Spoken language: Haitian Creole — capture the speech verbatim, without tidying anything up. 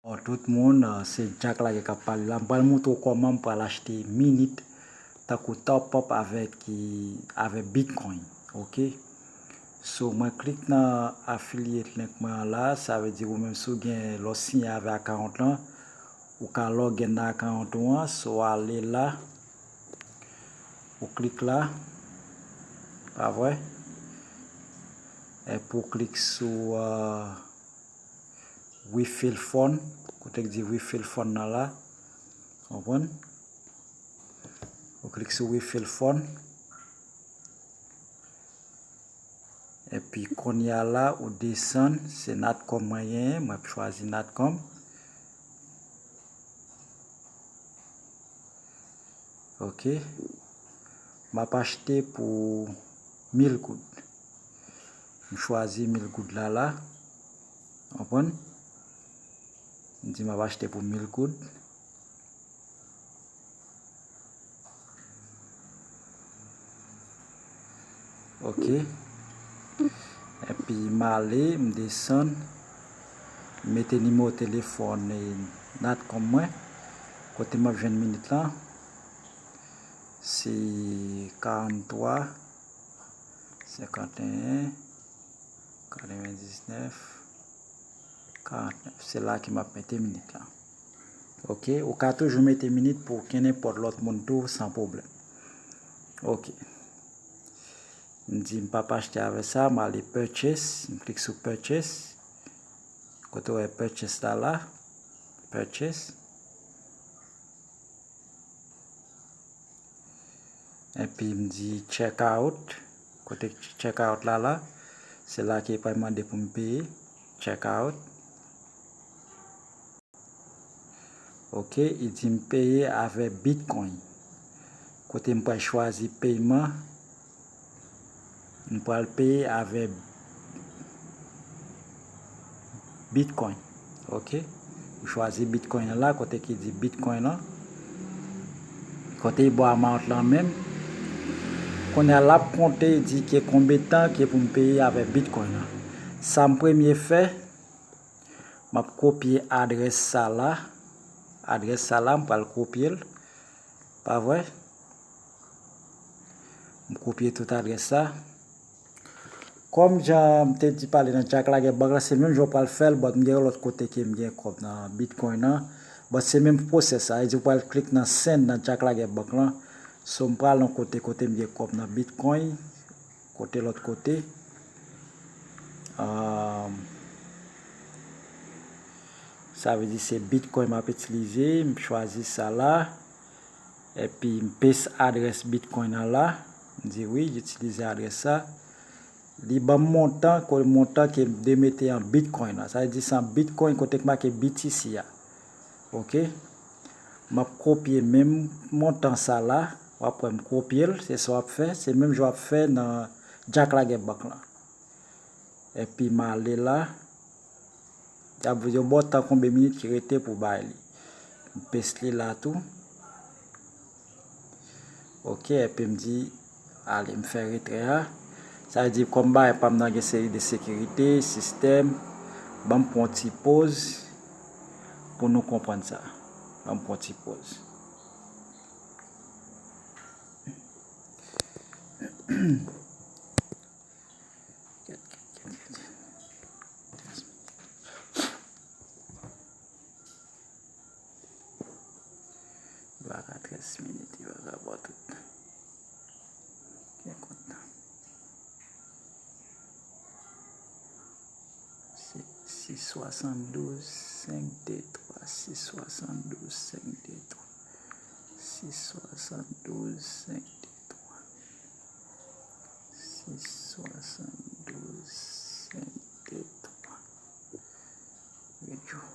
Bon, tout moun, uh, se Jack Laguerre k ap pale la. M pral montre w kòman m pral achte minit tankou top up avèk, eh, avèk Bitcoin. Ok? So, mwen klik nan affiliate link mwen an la. Sa vle di ou menm si w gen, lè w siyen avèk account lan, ou ka log in nan account ou an. So, ale la. Ou klik la. Pa vre? Epi ou klik sou, uh, refill fund, kote k di refill fund nan la. Konprann? Ou klik sou refill fund. Epi kounye a la, ou desann, se Natcom mwen genyen, mwen chwazi Natcom. Ok. M ap achte pou mil goud. M chwazi mil goud la la. Konprann? M di m ap achte pou mil goud. Ok. Epi m ale, m desann, m mete nimewo telefòn, eh, Natcom mwen. Kote m ap jwenn minit lan? Se karant twa, senkanteyen, katrevendiznèf, karantnèf. Se la ke m ap mete minit lan. Ok, ou ka toujou mete minit pou kenenpòt lòt moun tou san pwoblèm. Ok. M di m p ap achte avè sa, m ale purchase, m klik sou purchase. Kote w wè purchase la la, purchase. Epi m di check out. Kote check out la la, se la ke pral mande pou m peye. Check out. Ok, li di m peye avè Bitcoin. Kote m pral chwazi peyman, m pral peye avè Bitcoin. Ok, m chwazi Bitcoin la, kote ki di Bitcoin lan. Kote li ba amount lan menm. Kounye a l ap konte, li di ke konbyen tan ke pou m peye avè Bitcoin lan. Sa m premye fè, m ap kopye adrès sa la. Adrès sa la, m pral kopye l. Pa vre? M kopye tout adrès sa. Kòm jan m te di pale nan Jack Laguerre Bank la, se menm jan w pral fè l, but m gen yon lòt kote ke m gen kòb nan Bitcoin nan. But se menm pwosès sa. Sa vle di w pral klik nan send nan Jack Laguerre Bank lan. So m pral yon kote, kote m gen kòb nan Bitcoin. Kote lòt kote. Um, sa vle di se Bitcoin m ap itilize. M chwazi sa la. Epi m paste adrès Bitcoin nan la. M di wi, m itilize adrès sa. Li ban m montan, ko-, montan ke m dwe mete an Bitcoin la. Sa vle di se an Bitcoin kote k make B T C a. Ok. M ap kopye menm montan sa la. W ap wè m kopye l, se sa w ap fè. Se menm jan w ap fè nan Jack Laguerre Bank lan. Epi m ale la. Y ap di w ba w tan konbyen minit ki rete pou bay li. M paste li la tou. Ok, epi m di, ale, m fè retrè a. Sa vle di, kòm bagay pa m nan gen seri de sekirite, sistèm, ban m pran yon ti poz pou nou konprann sa. Ban m pran yon ti poz. Li pa ka trèz minit, li pa ka ba w tout tan. Gen kontan. Se sis swasanndouz senk de twa, sis swasanndouz senk de twa, sis swasanndouz senk de twa. Sis swasanndouz senk de twa. Rejou.